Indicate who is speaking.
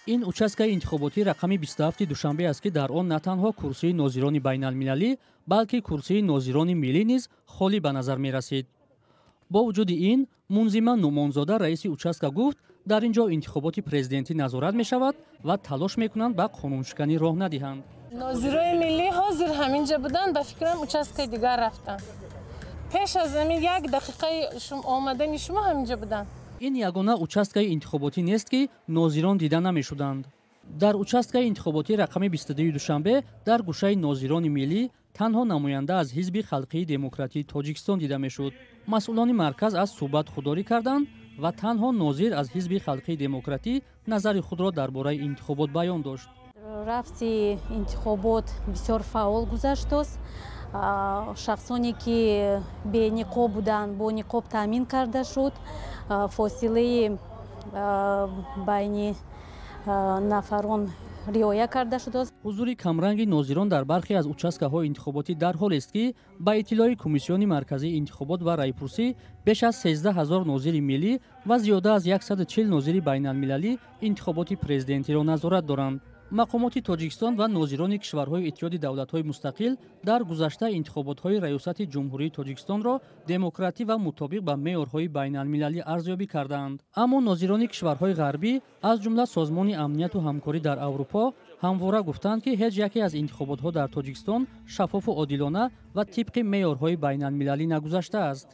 Speaker 1: Ин участкаи интихоботӣ рақами 27 Душанбе аст, ки дар он на танҳо курсии нозирони байналмилалӣ, балки курсии нозирони миллӣ низ холӣ ба назар мерасид. Бо вуҷуди ин, Мунзима Нумонзода, раиси участка, гуфт, дар ин ҷо интихоботи президентӣ назорат мешавад ва талош мекунанд, ба қонуншиканӣ роҳ надиҳанд.
Speaker 2: Нозирои миллӣ ҳозир ҳаминҷа буданд, ба фикрам, участкаи дигар рафтанд. Пеш аз ҳамин як дақиқаи омадани шумо ҳаминҷа буданд.
Speaker 1: Ин ягона участкаи интихоботӣ нест, ки нозирон дида намешуданд. Дар участкаи интихоботӣ рақами 22 Душанбе дар гӯшаи нозирони миллӣ танҳо намоянда аз Ҳизби халқии демократии Тоҷикистон дида мешуд. Масъулони марказ аз суҳбат худдорӣ карданд ва танҳо нозир аз Ҳизби халқии демократӣ назари худро дар бораи интихобот баён дошт.
Speaker 3: Рафти интихобот бисёр фаъол гузаштааст. Шахсоне ки бениқоб буданд, бо ниқоб таъмин карда шуд, фосилаи байни нафарон риоя карда шудааст.
Speaker 1: Ҳузури камранги нозирон дар бархе аз участкаҳои интихоботӣ дар ҳолест, ки ба иттилои Комиссиони марказии интихобот ва раъйпурсӣ, беш аз 13 ҳазор нозири миллӣ ва зиёда аз 140 нозири байналмилалӣ интихоботи президентиро назорат доранд. Мақомоти Тоҷикистон ва нозирони кишварҳои Иттиҳоди давлатҳои мустақил дар гузашта интихоботҳои раёсати Ҷумҳурии Тоҷикистонро демократӣ ва мутобиқ ба меъёрҳои байналмилалӣ арзёбӣ кардаанд. Аммо нозирони кишварҳои ғарбӣ, аз ҷумла Созмони амнияту ҳамкорӣ дар Аврупо, ҳамвора гуфтанд, ки ҳеҷ яке аз интихоботҳо дар Тоҷикистон шаффофу одилона ва тибқи меъёрҳои байналмилалӣ нагузаштааст.